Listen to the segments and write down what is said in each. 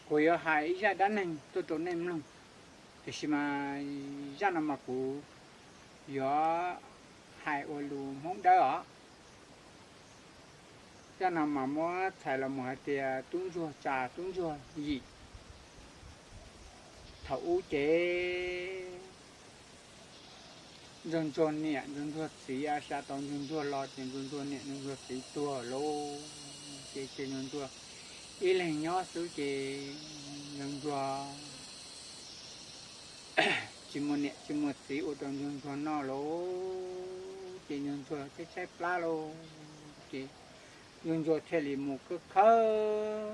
Kuv yuav hais ib zaj dab neeg tuaj rau nej mloog, tiam sis mas zaj no mas kuv yuav hais ua lus Hmoob Dawb os. Zaj no mas muab txhais los mus hais tias tub ntsuag tsa tub ntsuag yim. Thaum ub ces ntsuag ntsuag niam ntsuag ntsuag txiv a, xa tau ntsuag ntsuag los ces ntsuag ntsuag niam ntsuag ntsuag txiv tuag lauj. Ces ces ntsuag ntsuag ib leeg nyob xwb ces ntsuag ntsuag tsis muaj niam tsis muaj txiv ua rau ntsuag ntsuag noj lauj. Ces ntsuag ntsuag tshaib tshaib plab lauj. Ces ntsuag ntsuag thiaj li mus khawb khawb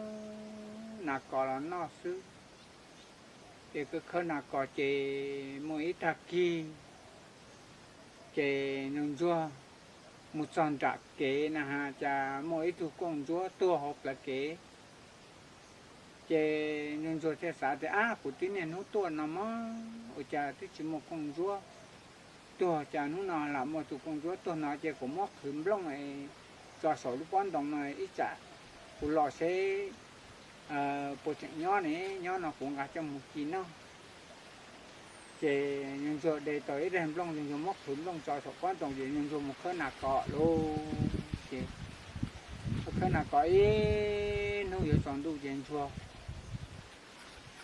nas kos los noj xwb. Ces khawb khawb nas kos ces muaj ib tag kis ces ntsuag ntsuag mus txog nram kev na has cas muaj ib tug kooj ntsuab tuag hauv plawv kev. Ces ntsuag ntsuag thiaj xav tias, ab, kuv twb niaj hnub tuaj no mog, ua cas twb tsis muaj kooj ntsuab tuag, cas hnub no lam muaj tus kooj ntsuab tuag no, ces kuv muab qhwv nplooj tso saum lub pob ntoo no ib tsam kuv los seb puas tseem nyob ne, nyob no kuv nqa coj mus ci noj. Ces ntsuag ntsuag de tau ib daig nplooj, ntsuag ntsuag muab qhwv nplooj tso saum pob ntoo ces ntsuag ntsuag mus khawb nas kos lauj. Ces mus khawb nas kos ib hnub yuav tsaus ntuj ces ntsuag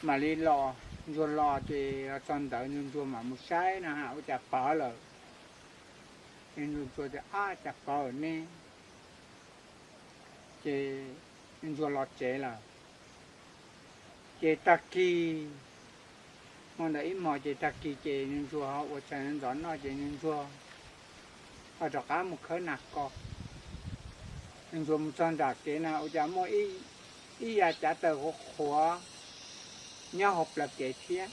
mam li los, ntsuag los ces los txog ntawd ntsuag ntsuag mam mus saib na has ua cas pawv lawm. Ces ntsuag ntsuag tias, ab, cas pawv ne? Ces ntsuag los tsev lawm. Ces tag kis, hmo ntawd ib hmos ces tag kis ces ntsuag ntsuag ho ua tshais ntxov noj ces ntsuag ntsuag ho rov qab mus khawb nas kos. Ntsuag ntsuag mus txog nram kev na ua cas muaj ib yav cav taws qhuav qhuav nyob hauv plawv kev thiab.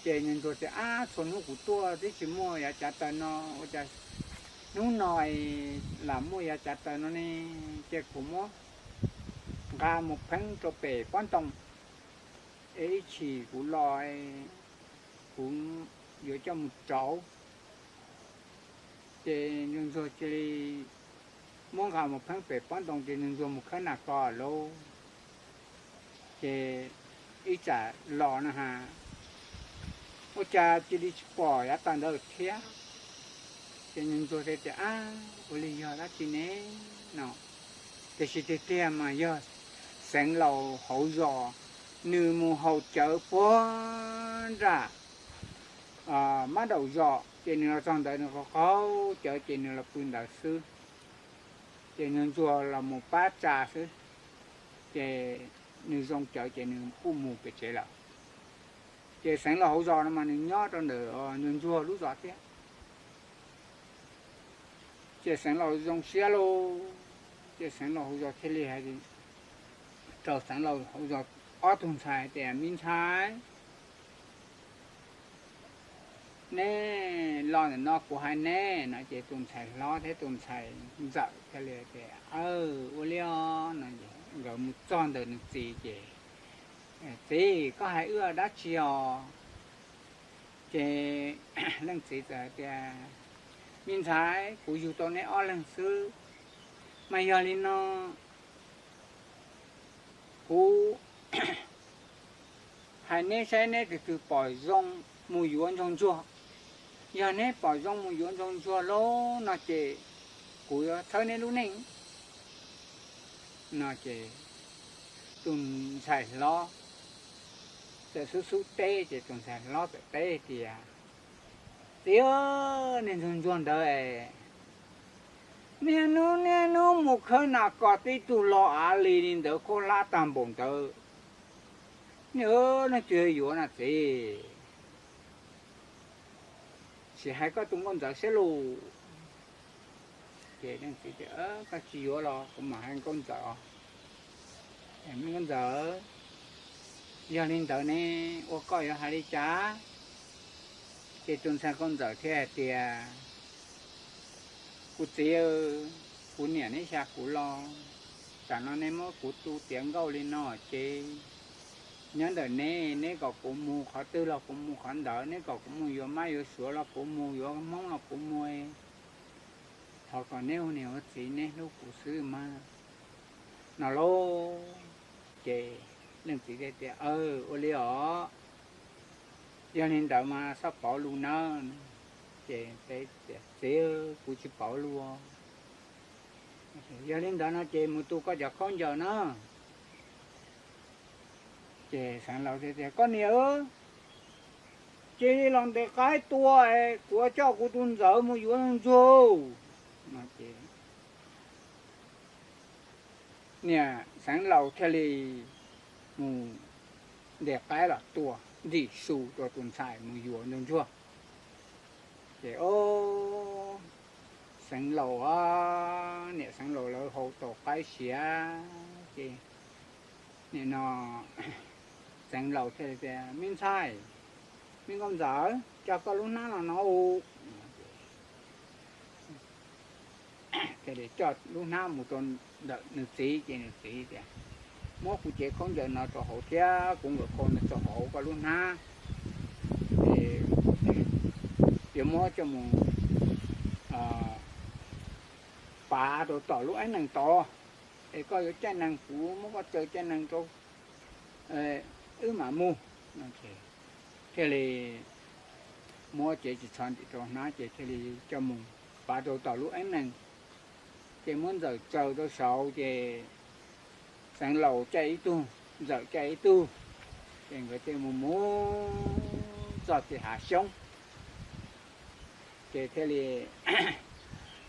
Ces ntsuag ntsuag tias, ab, txhua hnub kuv tuaj twb tsis muaj yav cav taws no, ua cas hnub no lam muaj yav cav taws no ne? Ces kuv muab nqa mus pheeb rau pem pob ntoo es ib chim kuv los kuv yuav coj mus rauv. Ces ntsuag ntsuag cia li muab nqa mus pheeb pem pob ntoo ces ntsuag ntsuag mus khawb nas kos lauj. Ces ib tsam los na has ua cas cia li tsis pom yav taws ntawd thiab. Ces ntsuag ntsuag thiaj tias, ab, ua li yog dab tsi ne no? Tiam sis tiag tiag mas yog xeev laus hauv zos, nws mus haus cawv puag nram mab daum zos ces nws los txog ntawd nws qaug qaug cawv ces nws los pw ntawd xwb. Ces ntsuag ntsuag los mus pab tsa xwb, ces nws zoo cawv ces nws kuj mus pem tsev lawm. Ces xeev laus hauv zos no mas nws nyob rau ntawm ntsuag ntsuag lub zos thiab. Ces xeev laus zoo siab lauj, ces xeev laus hauv zos thiaj li hais rau xeev laus hauv zos ob tug ntxhais tias, me ntxhais, neb los ntawm no kuv hais neb no. Ces tus ntxhais hlob thiab tus ntxhais ntxawm thiaj li tias, aw, ua li os no. Nkawd mus txog ntawm nws txiv ces, txiv, koj hais wb dab tsi os? Ces leej txiv txawm hais tias, me ntxhais, kuv yug tau neb ob leeg xwb, mas yog li no kuv hais neb saib neb tus twg pom zoo mus yuav ntsuag ntsuag. Yog neb pom zoo mus yuav ntsuag ntsuag lauj no ces kuv yuav txhawb neb lub neej no. Ces tus ntxhais hlob txawm xub xub teb ces tus ntxhais hlob txawm teb tias, txiv, niag ntsuag ntsuag ntawd es niaj hnub niaj hnub mus khawb nas kos tib tug los av li li ntawd khaub hlab tag npaum ntawd, niaj hnub twg yuav no txiv? Sim hais koj tus nkauj ntxawm saib lauj. Ces leej txiv tias, koj tsis yuav los kuv mam hais nkauj ntxawm os. Me nkauj ntxawm, yog li ntawd ne ua koj yuav hais li cas? Ces tus ntxhais nkauj ntxawm thiaj hais tias, kuv txiv, kuv niam neb xa kuv los, tam no neb muab kuv tu tiav nkauj li no ces nyob ntawm neb, neb kom kuv mus qhov twg los kuv mus qhov ntawd, neb kom kuv mus yuav mab yuav suav los kuv mus, yuav hmoob los kuv mus. Thov kom neb ua niam ua txiv neb hlub kuv xwb mas no lauj. Ces leej txiv thiaj tias, Aw, ua li os, yog li ntawd mas txhob pauv lus nawb. Ces peb tias, Txiv, kuv tsis pauv lus. Yog li ntawd no ces mus tu koj cov khaub ncaws na. Ces xeev laus thiaj tias, Koj niam, cia li los ntes qaib tua es kuv coj kuv tus ntxawm mus yuav ntsuag. Ces niam xeev laus thiaj li mus ntes qaib los tua ntim su rau tus ntxhais mus yuav ntsuag. Ces o, xeev laus, niam xeev laus lawv hau tau qaib siav ces nim no xeev laus thiaj tias, Me ntxhais, me nkauj ntxawm, coj koj lub hnab no no u. Thiaj li coj lub hnab mus rau ntawm nws txiv ces nws txiv tias, Muab kuv cev khaub ncaws no rau hauv thiab kuv nkawm khau no rau hauv koj lub hnab, es yuav muab coj mus pav rau tom lub eeb nees tod, es koj yuav caij nees kuv muab koj tsaws caij nees rau wb mam mus. Thiaj li muab cev ris tsho ntim rau hnab ces thiaj li coj mus pav rau tom lub eeb nees, ces muab ntxawm tsaws rau saud ces xeev laus caij ib tug, ntxawm caij ib tug, ces nkawd thiaj mus mus txog tim hav xyoob. Ces thiaj li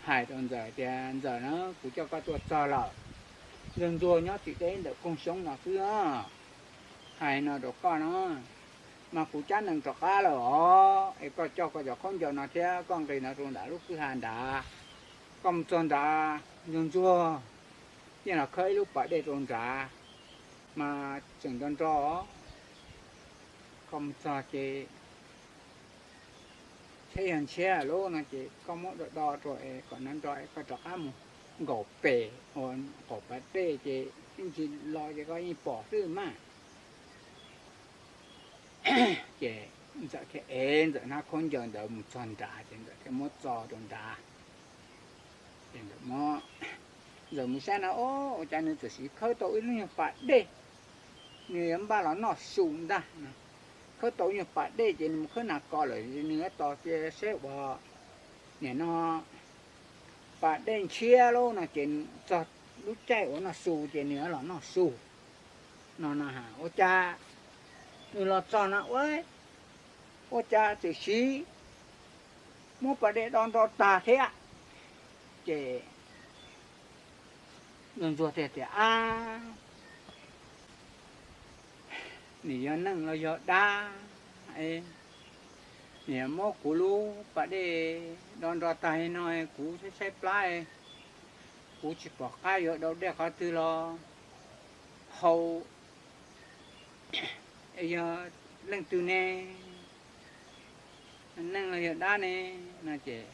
hais rau ntxawm tias, Ntxawm na, kuv coj koj tuaj txog lawm, ntsuag ntsuag nyob tim teb ntawm koog xyoob no xwb. Hais no rau koj no, mas kuv cab nees rov qab lawm os, es koj coj koj cov khaub ncaws no thiab koj nqis no rau nram lub kwj ha nrad. Koj mus txog nrad ntsuag ntsuag yeej los khawb ib lub pas dej rau nrad, mas tseem nro nro. Koj mus txog ces tsheb yog ntshiab lub no ces koj muab do do rau es kom nrov nrov es koj rov qab mus nkaum pem uas qaum pas dej ces ib ntsis los ces koj yeej pom xwb mas. Ces ntxawm thiaj ev ntxawm hnab khaub ncaws ntawd mus txog nrad ces ntxawm thiaj muab txo rau nrad. Ces ntxawm mus saib no, o, ua cas nws txawm sim khawb tau ib lub nyuag pas dej, nws yuav npaj los noj su ntag. Khawb tau ib nyuag pas dej ces nws mus khawb nas kos lawm nws yuav tos cia seb uas nim no pas dej ntshiab lub no ces txog lub caij uas noj su ces nws yuav los noj su no no. Ua cas nws los txog no ua, ua cas txawm sim muab pas dej do nro tag thiab. Ces ntsuag thiaj tias, Ab, nws yog neeg los yog dab, nws muab kuv lub pas dej do nro tag li no, kuv saib saib plab, kuv tsis pom qab yuav dau dej qhov twg los hau, yog leej twg ne, neeg los yog dab ne? No ces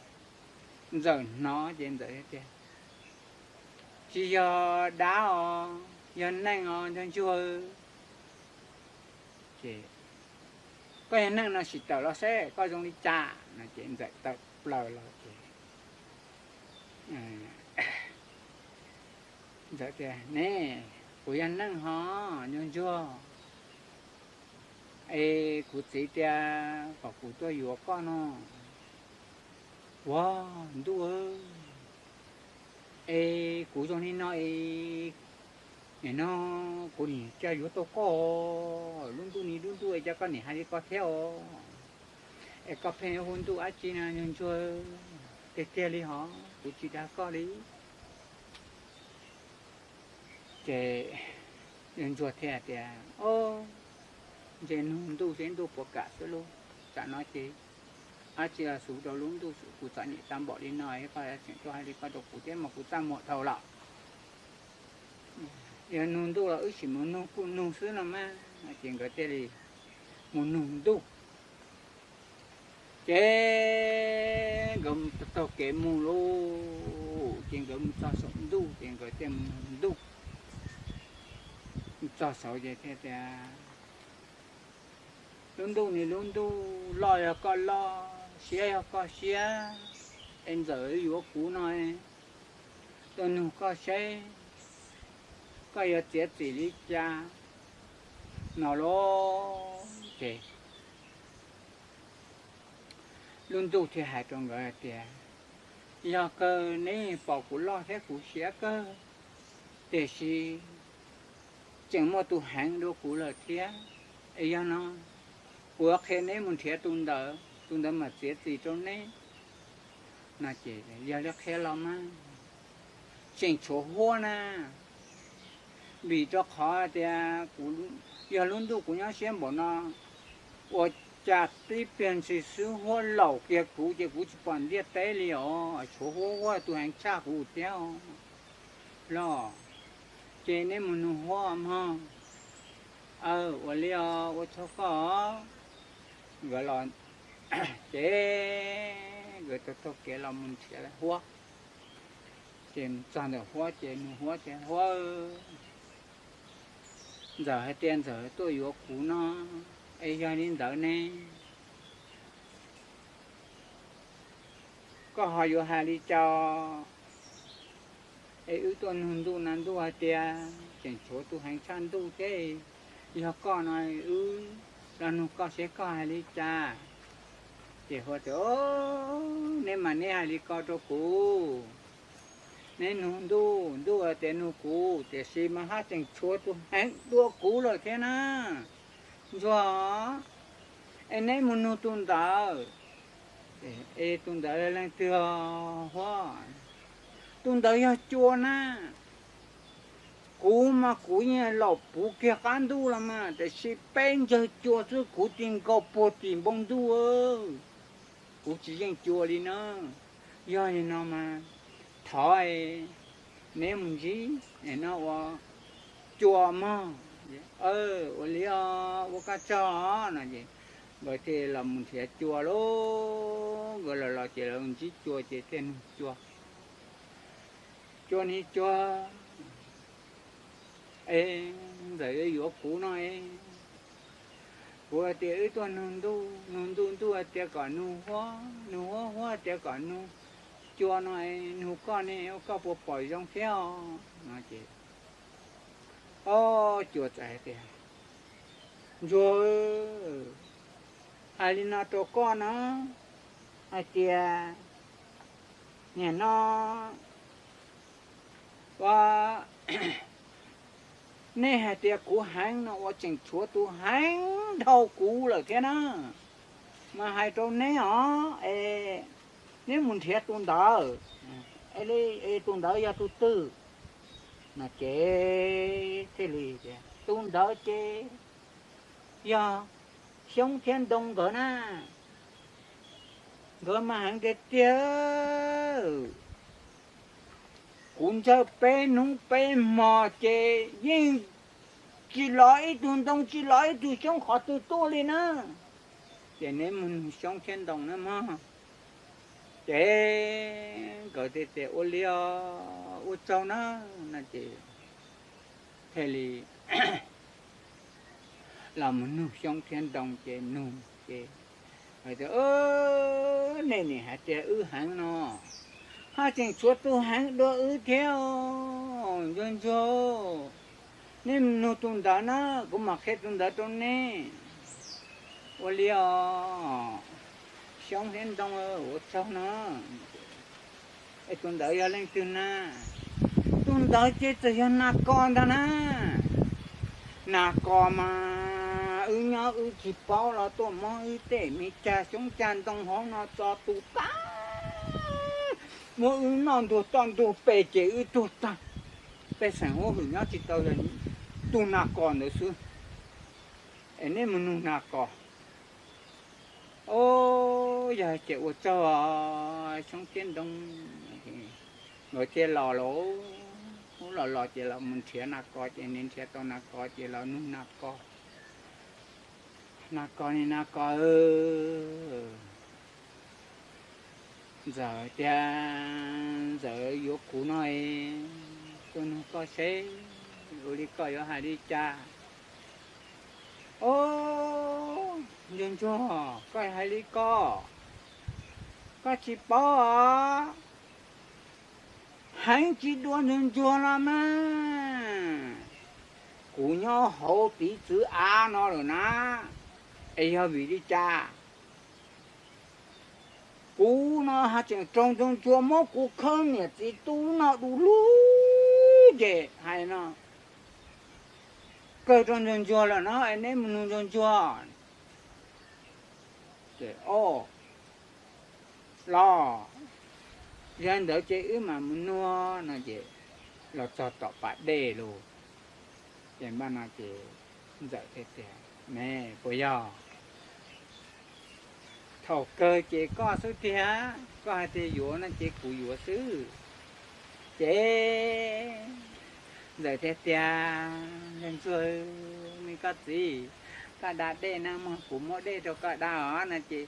ntxawm hnov ces ntxawm tias, Tsis yog dab os, yog neeg os ntsuag ntsuag. Ces koj yog neeg no sim tawm los seb koj zoo li cas no ces ntxawm tawm plaws los ces ntxawm tias, Ne, kuv yog neeg hos ntsuag ntsuag, es kuv txiv tias kom kuv tuaj yuav koj no. Ua, ntuj, es kuv zoo li no es, nim no kuv nim coj yuav tau koj, lub ntuj ni lub ntuj es cas koj nim hais li ko thiab os? Es koj pheej hu ntuj dab tsi no ntsuag ntsuag? Tiag tiag li hos, kuv tsis dag koj li. Ces ntsuag thiaj tias, Ob, ntshe nug ntuj seb ntuj puas kam xwb lauj. Tsam no ces dab tsi los xub rau lub ntuj, kuv txom nyem tag npaum li no, koj tseem tuaj hais li koj rau kuv thiab mas kuv txaj muag dhau lawm. Yog nug ntuj los wb sim mus nug kuj nug xwb no mas. Ces nkawd thiaj li mus nug ntuj. Ces nkawd taug kev mus lauj, ces nkawd mus txog saum ntuj ces nkawd thiaj mus nug ntuj. Mus txog saud ces thiaj tias, Lub ntuj ni lub ntuj, loj yog koj loj, siab yog koj siab, es ntxawm yuav kuv no, tuaj nug koj seb koj yuav txiav txim li cas no los? Ces lub ntuj thiaj hais rau nkawd tias, yog kawg neb pom kuv loj thiab kuv siab kawg, tiam sis tseem muaj tus heev dua kuv lawm thiab. Es yog no, kuv yuav qhia neb mus nrhiav tus ntawd, tus ntawd mam txiav txim rau neb. No ces yog li qhia los mas, tseem tshuav huab na, vim rau qhov tias kuv, yog lub ntuj kuv nyob siab npaum no, ua cas tib pliag ntshis xwb huab laum kiag kuv ces kuv tsis pom ntiaj teb li os, tshuav huab, huab tus heev tshaj kuv thiab os. Los, ces neb mus nug huab mog. Aw, ua li os, ua tsaug koj. Nkawd los, ces nkawd taug taug kev los mus nrhiav huab. Ces txog ntawm huab ces nug huab tias, huab, ntxawm hais tias ntxawm tuaj yuav kuv no, es yog li ntawd ne, koj ho yuav hais li cas? Es wb tuaj nug ntuj na, ntuj hais tias tseem tshuav tus heev tshaj ntuj thiab, yog koj no, wb los nug koj seb koj hais li cas. Ces huab tias, neb mas neb hais li ko rau kuv, neb nug ntuj, ntuj hais tias nug kuv, tiam sis mas haj tseem tshuav tus heev dua kuv lawm thiab na. Ntsuag, es neb mus nug tus ntawd. Es tus ntawd leej twg os huab? Tus ntawd yog cua na. Kuv mas kuv yeej laum puv kiag qab ntuj los mas, tiam sis peb ntsawg cua xwb kuv ti nkaus puag tim npoo ntuj. Kuv tsis yeej cua li na. Yog li no mas thov neb mus ntsib no ua cua mog. Ua li os, ua koj tsaug no es nkawd thiaj los mus nrhiav cua lauj. Nkawd los los ces los ntsib cua ces thiaj nug cua, cua ni cua, es ntxawm yuav yuav kuv no es, kuv hais tias wb tuaj nug ntuj, nug ntuj, ntuj hais tias kom nug huab, nug huab, huab hais tias kom nug cua no es nug koj ne, koj puas pom zoo thiab os? No ces ob cua txawm hais tias, ntsuag, hais li no rau koj na, hais tias nim no ua nej hais tias kuv heev no ua tseem tshuav tus heev dhau kuv lawm thiab na. Mas hais rau neb os, es neb mus nrhiav tus ntawd, es tus ntawd yog tus twg? No ces thiaj li tias tus ntawd ces yog Xyoob thiab Ntoo nkawd na. Nkawd mas heev tiag tiag. Kuv ntsawj peb hnub peb hmo ces yeej tsis los ib tug Ntoo tsis los ib tug Xyoob qhov twg tuaj li na. Ces neb mus nug Xyoob thiab Ntoo na mog. Ces nkawd thiaj tias ua li os, ua tsaug na. No ces thiaj li los mus nug Xyoob thiab Ntoo ces nug ces hais tias, nej nim hais tias wb heev no, haj tseem tshuav tus heev dua wb thiab os ntsuag ntsuag. Nej nug tus ntawd na, kuv mam qhia tus ntawd rau nej. Ua li os, Xyoob thiab Ntoo, ua tsaug no. Es tus ntawd yog leej twg na? Tus ntawd ces txawm yog Nas Kos ntag na. Nas Kos mas wb nyob wb tsis paub los tuaj mob wb tej me cag Xyoob cag Ntoo hauv no txo tus tag, muab wb noj ntuag toj ntuag pes ces wb tuag tag. Pej xeem huab hwm nyob tsis tau yog tus Nas Kos ntawd xwb. Es nej mus nug Nas Kos. Os, yog ces ua tsaug Xyoob thiab Ntoo. Nkawd thiaj los lauj, los los ces los mus nrhiav Nas Kos ces nws nrhiav tau Nas Kos ces los nug Nas Kos. Nas Kos ne Nas Kos, ntxawm tias ntxawm yuav kuv no es tuaj nug koj seb ua li koj yuav hais li cas. Os, ntsuag ntsuag, koj hais li ko, koj tsis paub os. Heev tsis dua ntsuag ntsuag los mas. Kuv nyob hauv tiv txwv av no lawm na, es yog vim li cas kuv no haj tseem raug ntsuag ntsuag muab kuv khawb niam txiv tub no du lug? Ces hais no, kawg rau ntsuag ntsuag lawm no es neb mus nug ntsuag ntsuag. Ces, o, los, yog ntawd ces wb mam mus nug no ces los txog tom pas dej lawm. Ces npaj no ces Ntxawm thiaj tias, me, puas yog? Thaum kawg ces koj xwb tiag, koj hais tias yuav no ces kuv yuav xwb. Ces Ntxawm thiaj tias, ntsuag, me koj txiv, koj da dej na mog, kuv muab dej rau koj da os no ces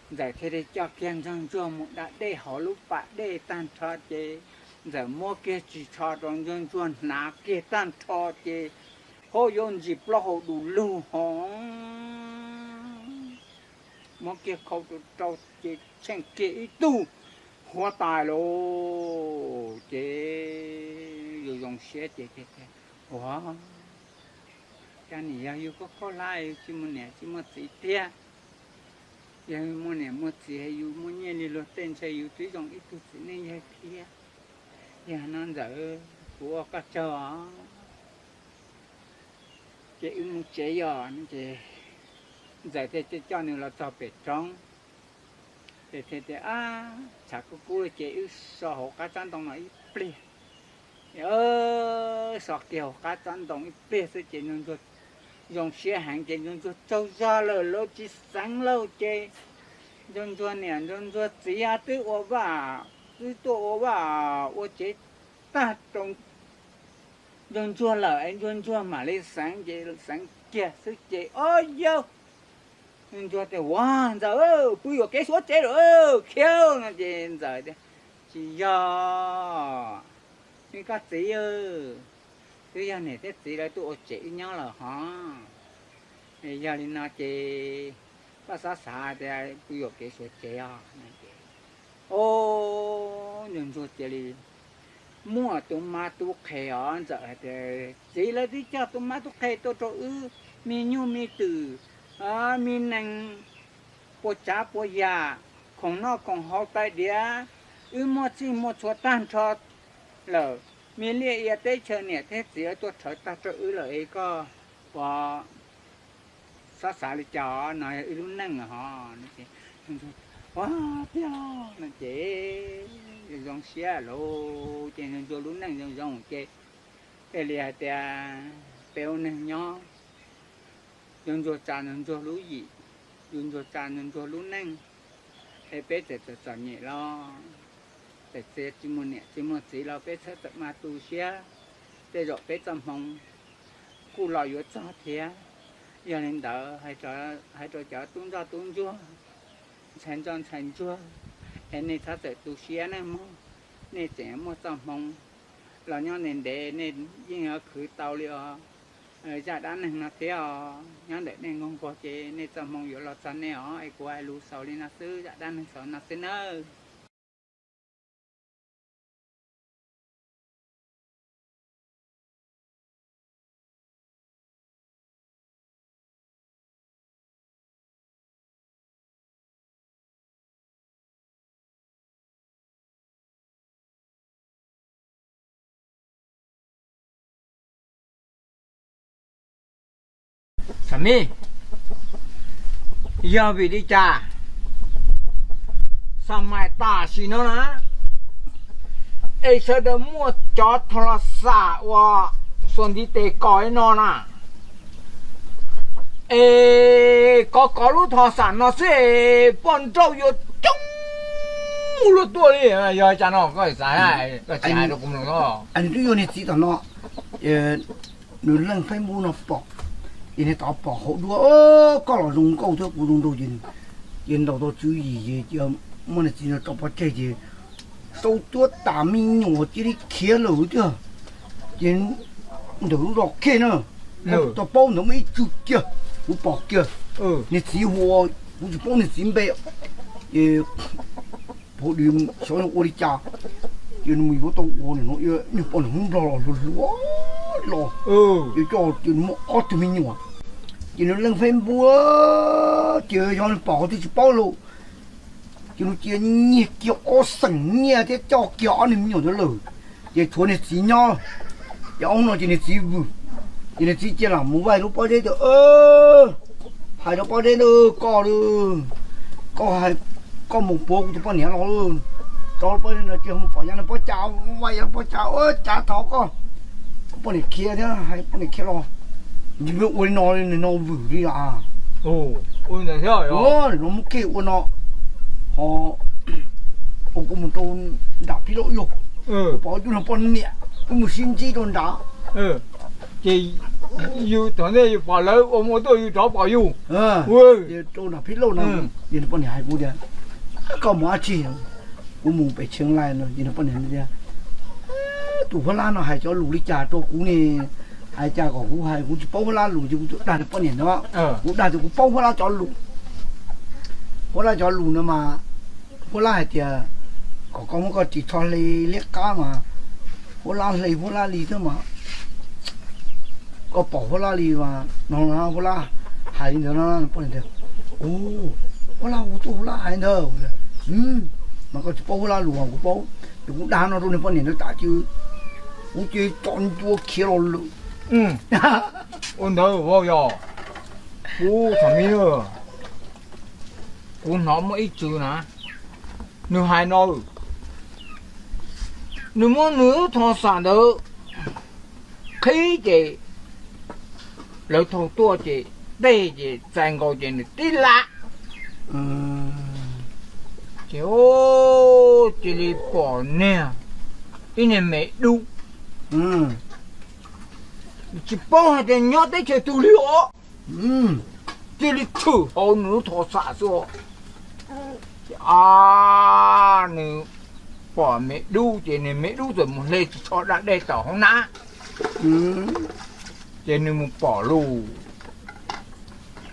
Ntxawm thiaj li coj kiag ntsuag ntsuag mus da dej hauv lub pas dej tag nrho ces Ntxawm muab kiag ris tsho rau ntsuag ntsuag hnav kiag tag nrho ces ho yuav ntsis plaub hau du lug ho muab kiag khau rau rau ces tsheej kiag ib tug huab tais lawm. Ces yus zoo siab ces tias, ua cas nim yog yus koj khaub hlab yus tsis muaj niam tsis muaj txiv thiab. Yog muaj niam muaj txiv yus muaj nyiaj li luag tej ntshe yus twb zoo ib tug txiv neej yawg thiab. Yog no Ntxawm, kuv ua koj tsaug os. Ces wb mus tsev yos ces Ntxawm thiaj coj nws los txog pem roob. Ces thiaj tias, tshav kub kub ces wb so hauv qab tsob ntoo no ib pliag. So kiag hauv qab tsob ntoo ib pliag xwb ces ntsuag ntsuag zoo siab heev ces ntsuag ntsuag tsaug zog lawm lawv tsis xeev lauj ces ntsuag ntsuag niam ntsuag ntsuag txiv twb ua vaj, twb tuaj ua vaj ua tsev tag rau ntsuag ntsuag lawm es ntsuag ntsuag mam li xeev ces xeev kiag xwb ces o yawg ntsuag tias, ua Ntxawm, pw yuam kev suav tsev lawm khiav no ces Ntxawm tias, tsis yog, me koj txiv, twb yog niam thiab txiv lawv tuaj ua tsev wb nyob lawm hos. Yog li no ces koj xav xav tias pw yuam kev suav tsev os. O, ntsuag ntsuag cia li muaj tus mab tub qhe os. Ntxawm hais tias, txiv lawv twb coj tus mab tub qhe tuaj rau wb, me nyuj me twm, me nees, puas tsav puas yam, khoom noj khoom haus tais diav, wb muaj txhij muaj txhua tag nrho lawm. Me liaj ia teb chaws niam thiab txiv lawv tuaj rhawv tag rau wb lawm es koj puas xav xav li cas no, wb lub neej hos. Ua tiag no ces zoo siab lauj, ces ntsuag ntsuag lub neej zoo zoo ces thiaj li hais tias, peb ua neeg nyob, ntsuag ntsuag tsa ntsuag ntsuag lub yim, ntsuag ntsuag tsa ntsuag ntsuag lub neej, es peb txawm txom txom nyem los txawm txia tsis muaj niam tsis muaj txiv los peb txhawj txawm mas tu siab, tej zaum peb txoj hmoo kuj los yuav txog thiab. Yog li ntawd hais rau cov tub ntsoj tub ntsuag, ntxhais ntsoj ntxhais ntsuag, es nej txhob txawm tu siab nawb mog. Nej tseem muaj txoj hmoo los nyob ntev ntev nej yeej yuav khwv tau li os zaj dab neeg no thiab os. Nyob ntawm nej nkaug nkaug ces nej txoj hmoo yuav los txog nej os. Es kuv hais lus xaus li no xwb, zaj dab neeg xaus no xwb nawb. Yog vim li cas xa mais tam sim no na, es sawv daws muaj cov thos xam uas xuas ntiv tes kos li no na, es kov kov lub thos xam no xwb es poj nrauj yuav coob luaj tuaj li. Yog cas no koj xav, koj tsis hais rau kuv mloog los? Nws twb yog niag txiv tom no, nws leej Facebook no pom, ces niag tod pom hauv duab, koj los zoo nkauj thiab kuv zoo nraug ces, ces ntaus tau tswv yim ces muab niag txiv no tso pov tseg ces sau tuab tas me nyuam cia li khiav lawm tiag. Ces ntawm lub zos Khej na, tau paub ntawd muaj ib tswg kiag, kuv pom kiag, niag txiv hu ua, kuv tsis paub niag txiv npe, ces pab di xyov ua li cas, ces nws mus yuav tau ua no, niag poj niam Hmoob Nplog los hluas hluas los, yuav coj ces nws muaj ob tug me nyuam, ces nws leej Facebook ces yog nws pom twb tsis paub lawm, ces nws cia nyiag kiag ob xeem nyiaj thiab coj kiag ob niag me nyuam ntawd lawm, ces tshuav niag txiv nyob. Ces ob hnub no ces niag txiv vwm, ces niag txiv cia lam mus vaij lub pob zeb tias, hais rau pob zeb ntawd, koj, koj, koj mus puav kuv tus poj niam los, rau lub pob zeb no ces mus pom yav niag pob cas, vaij yav pob cas, ua cas thov koj, kuv poj niam khiav thiab, hais poj niam khiav los, nws ua li no, nws no vwm li a. Nim no muab kiag ua no, ho ua kuv mus rau nram phib lauj yug, kuv pom ib tug niag poj niam, wb mus sib ntsib rau nrad. Ces yus tom ntej yus pom lawv ua mus ua tuaj yus rov pom yus. Ces rau nram phib lauj no, ces nws poj niam hais kuv tias, koj mus dab tsi? Kuv mus pem Tsheej Lais no. Ces nws poj niam tias, tus Huab Lab no hais cov lus li cas rau kuv ne? Hais cas kom kuv hais, kuv tsis paub Huab Lab lus ces kuv tsuas dag nws poj niam ntawd. Kuv dag tias kuv paub Huab Lab cov lus. Huab Lab cov lus no mas, Huab Lab hais tias kom koj muab koj ris tsho hle liab qab mas, Huab Lab hle Huab Lab li thiab mas, koj pom Huab Lab li mas no. Huab Lab hais li ntawd no, poj niam tias, Huab Lab hu tuaj, Huab Lab hais ntawd. Mas koj tsis paub Huab Lab lus, kuv paub. Ces kuv dag no rau niag poj niam ntawd tas ces kuv cia li tso ncua khiav los lawm. Ua ntawd vau yog, kuv tham mi, kuv hnov muaj ib txwm na, nws hais no, nws muab nws lub thoj xam ntawd qhib ces lawv thauj tuaj ces dej ces txais nkaus ces nws tib lam, ces cia li pom niag, ib niag me dub, tsis paub hais tias nyob teb chaws twg li os, cia li tshwm hauv nws lub thoj xam xwb. Ces a, nws pom me dub ces nws me dub txawm mus hle ris tsho da dej tom hauv na, ces nws mus pom lus,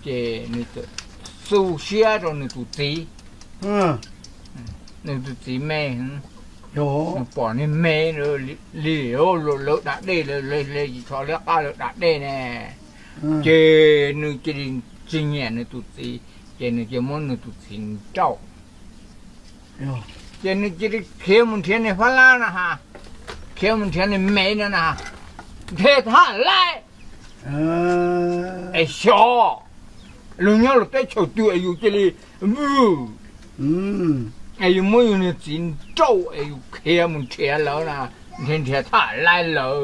ces nws txawm xu siab rau nws tus txiv, nws tus txiv me, nws pom niag me li lawv da dej, lawv hle ris tsho liab qab lawv da dej ne, ces nws cia li tsis nyiam nws tus txiv, ces nws cia muab nws tus txiv nrauj. Ces nws cia li khiav mus nrhiav niag Fab Lab na ha, khiav mus nrhiav niag me no na, nrhiav thaj laib, es xyov, luag nyob luag teb chaws twg es yus cia li vwm, es yus muab yus niag txiv nrauj es yus khiav mus nrhiav lawv na, nrhiav nrhiav thaj laib lawv,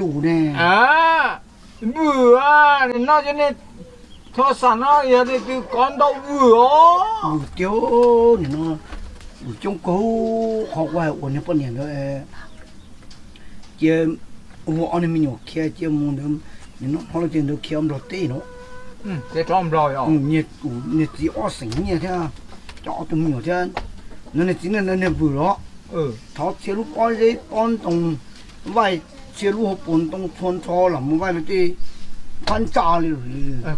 vwm, vwm, no ces niag thoj xam no yog leej twg kov ntau vwm os. Nim no vwm coob kawg, qhov kuv hais ua niag poj niam ntawd cia hu ob niag me nyuam khiav cia mus ntawd, nim no hnov lawv tias ntawd khiav Nplog teb no, niag txiv ob xeem nyiaj thiab, cov ob tug me nyuam thiab, no niag txiv ne niag vwm los, thov txhia lub pob zeb pob ntoo, vaij txhia lub hauv paus ntoo txhua nrho los mus vaij lawv tej phab ntsa li.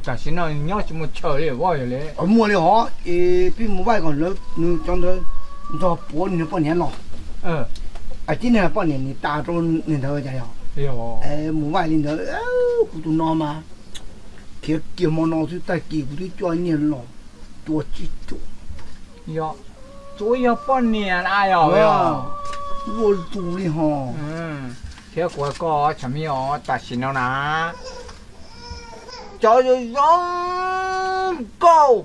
Tam sim no nyob tsis muaj chaw li, muaj li hos es peb mus vaij kom lawv nws cov ntawd nrog puav nws poj niam los. Tib niag poj niam nim tas rau niag ntawd cas yog, mus vaij li ntawd, kuv tus no mas khiav kiag hmo no xwb, tag kis kuv twb coj nyiaj los tua tsib tug. Yog, tsuav yog poj niam na yog, ua tus li hos. Thiab kuv hais koj tsam me os, tam sim no na, cov zoo zoo nkauj,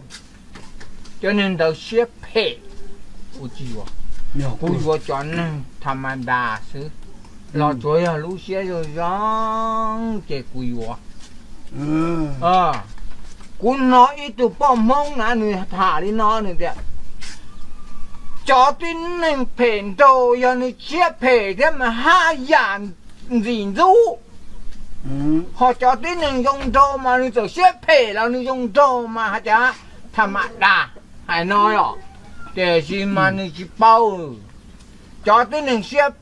cov neeg ntawd siab phem, kuv tsis yuav, kuv yuav cov neeg tham ma das xwb, los tsuav yog lub siab zoo zoo ces kuv yuav. Kuv hnov ib tug poj Hmoob na nws tham li no nws tias, cov tib neeg phem nraug yog nws siab phem thiab mas haj yam ntxim ntxub, ho cov tib neeg zoo nraug mas nws txawm siab phem los nws zoo nraug mas hais tias tham ma das hais no os, tiam sis mas nws tsis paub. Cov tib neeg siab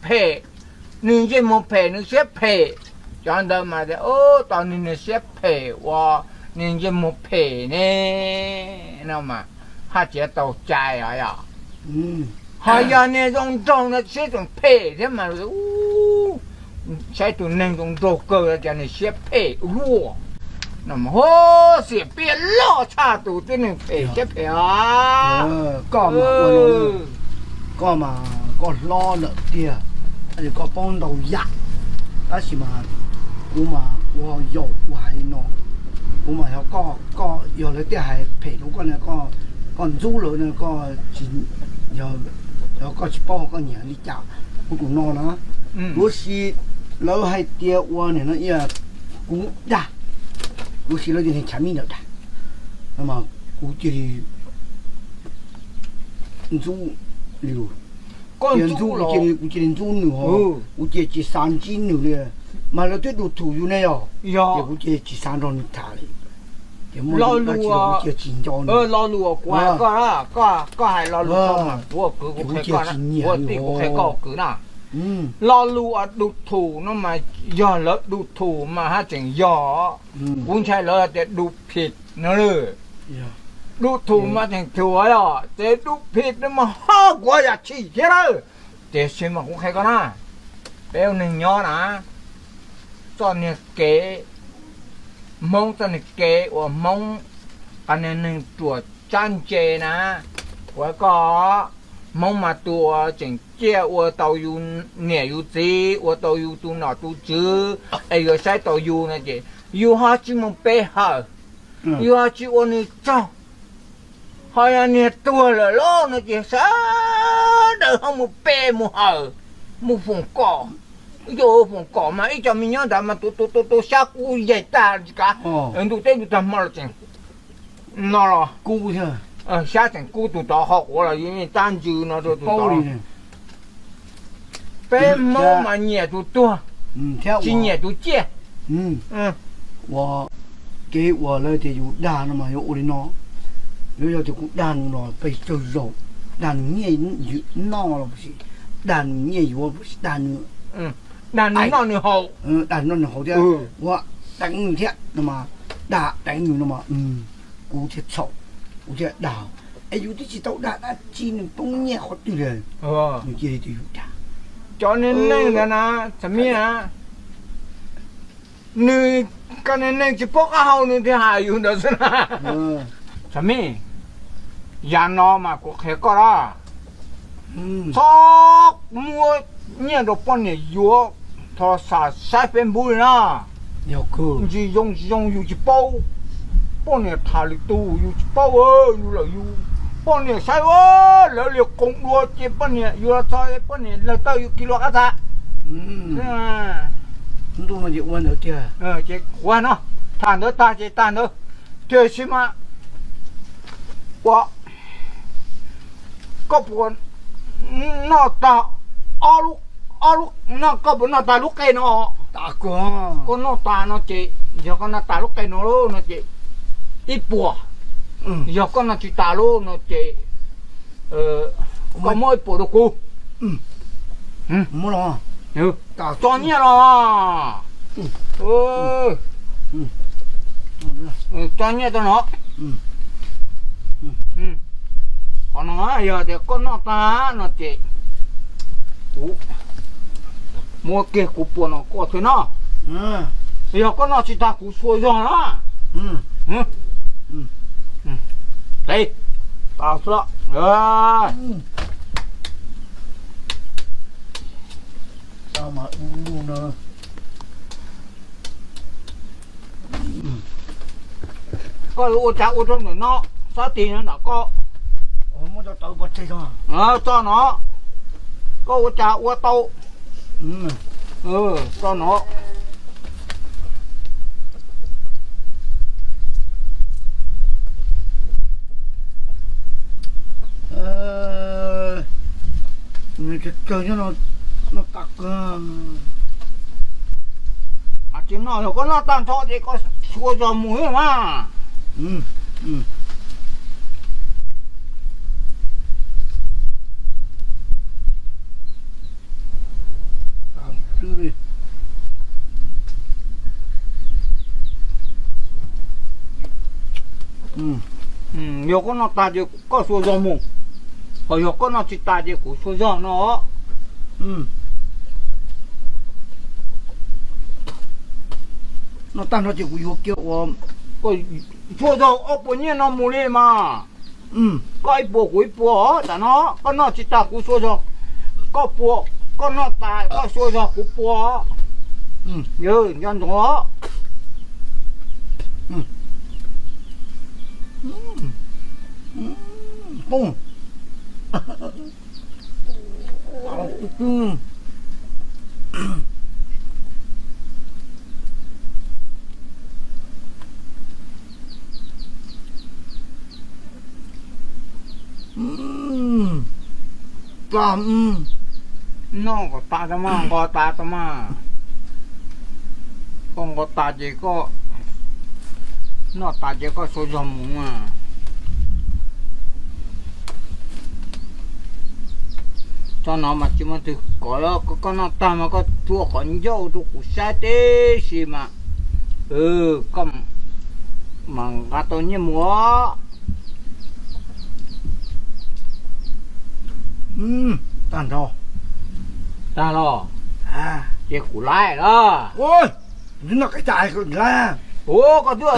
phem, nws ntsej muag phem nws siab phem, cov ntawd mas tias tos nws niag siab phem uas nws ntsej muag phem ne, no mas haj tseem tau cai os yog. Ho yog niag zoo nraug no siab tseem phem thiab mas, saib tus neeg zoo nraug kawg cas nws siab phem ua luaj. No mas ho xiam piaj loj tshaj tus tib neeg phem siab phem a. Koj mas, koj mas koj hlob lawm tiag, tab sis koj paub ntau yam, tab sis mas kuv mas kuv ho yaum kuv hais li no, kuv mas yog koj, koj yog lawv tej hais phem rau koj, koj ntxub lawv, koj, yog koj tsis paub koj nyiam li cas, kuv tus no na, kuv si lawv hais tias ua niam no, kuv dag, kuv si lawv tias niag Tshav Mib ntawd dag, no mas kuv cia li ntxub li, cia ntxub, kuv cia li, kuv cia li ntxub nws ho, kuv cia tsis xav ntsib nws li, mas lawv twb du thum yus ne yog, ces kuv cia tsis xav nrog nws tham li, ces muaj dab tsi los kuv cia tsis nco nws. Lo lus uas kuv hais koj, koj hais lo lus tau mas kuv ua kwv, kuv qhia koj, kuv ua tij kuv qhia koj ua kwv na. Lo lus uas du thum no mas yog lawv du thum mas haj tseem yog, kuv ntshai lawv tias du phim no lawm. Du thum mas tseem thuam yog ces du phim no mas ho kuv yam chim thiab lawm. Tiam sis mas kuv qhia koj na, peb ua neeg nyob na, txoj niag kev, Hmoob txoj niag kev uas Hmoob qas niag neeg ruam tsab ntse na, kuv hais koj, Hmoob mas tus uas tseem ciaj ua tau yus niam yus txiv, ua tau yus tus nom tus tswv, es yuav saib tau yus no ces yus ho tsis mus pe hawm, yus ho tsis ua nws tsaug. Ho yog niag tuag lawm lauj no ces sawv daws ho mus pe mus hawm, mus foom kom. Ib co foom kom mas ib co me nyuam ntawd mas tu tu tu tu xyab kub yaig tag tsis kav, ntuj teb ntuj tag hmo los tseem no los kub, xyab tseem kub tus tod ho quav los yeej tab ntsws no rau tus tod. Peb Hmoob mas nyiam tus tuag, tsis nyiam tus ciaj. Ua kev uas lawv tias yus dag no mas yuav ua li no, yuav yog tias kuv dag nws los peb tsawg zaus, dag nws nyiaj noj los puas tsis, dag nws nyiaj yuav puas tsis, dag nws, dag nws noj nws haus, dag nws noj nws haus thiab, ua deev nws thiab no mas, dag deev nws no mas kuv thiaj txhaum, kuv thiaj dag, es yus twb tsis tau dag dab tsi nws poob nyiaj qhov twg li, nws cia li tias yus dag. Cov neeg ntawd na, Tshav Mib, nws, cov neeg tsis paub qab hau nws thiaj hais yus ntawd xwb na. Tshav Mib, yam no mas kuv qhia koj las, txhob muab nyiaj rau poj niam yuav, thov xam saib Facebook li na. Ntsis zoo tsis zoo yus tsis paub, poj niam tham lwm tus yus tsis paub, yus lawm yus, poj niam saib lawv li qoos dua ces poj niam yuav los txog poj niam lawg tawj yus kiag lub qab txag. Ntuj no ces ua ntawd tiag. Ces ua no, tham ntawd tag ces tag ntawd, tiam sis mas ua, koj puas noj tag ob lub, ob lub, koj puas noj tag lub qe no? Koj noj tag no ces, yog koj noj tag lub qe no no ces ib puas, yog koj noj tsis tag lub no ces koj muab ib puas rau kuv. Tso nyiaj los, tso nyiaj rau no. Qhov no yog tias koj noj tag no ces kuv muab kiag kuv puas no koj thiaj noj. Yog koj noj tsis tag kuv xuas zog na. Tes, tas xwb. Koj ua cas ua rau ntawm no, sab tig no ntawm koj. Tso no, koj ua cas ua tau. Tso no. Nws tsawg tsawg nyob no, noj tas kawg. Tsis noj, yog koj noj tag nrho ces koj xuas zog mus xwb mas. Yog koj noj tag ces koj xuas zog mus, ho yog koj noj tsis tas ces kuv xuas zog no. Tag nrho ces kuv yuav kiag ua, koj xuas zog ob puas nyiaj no mus li mas. Koj ib puas kuv ib puas os, tam no koj noj tsis tag kuv xuas zog, koj puas, koj noj tas koj xuas zog kuv puas. Yog nco ntsoov os. Noj kom tas tau mas, nqos tas tau mas. Koj nqos tas ces koj, noj tas ces koj xuas zog mus mas. Txog no mas tsis muaj twg kov, koj noj tag mas koj tuaj qhov ncauj rau kuv saib tib si mas. Koj mas nqa tau nyiaj mus. Tag nrho. Tag los? Ces kuv laij los? Noj qab cas kuv laij. Ua koj twb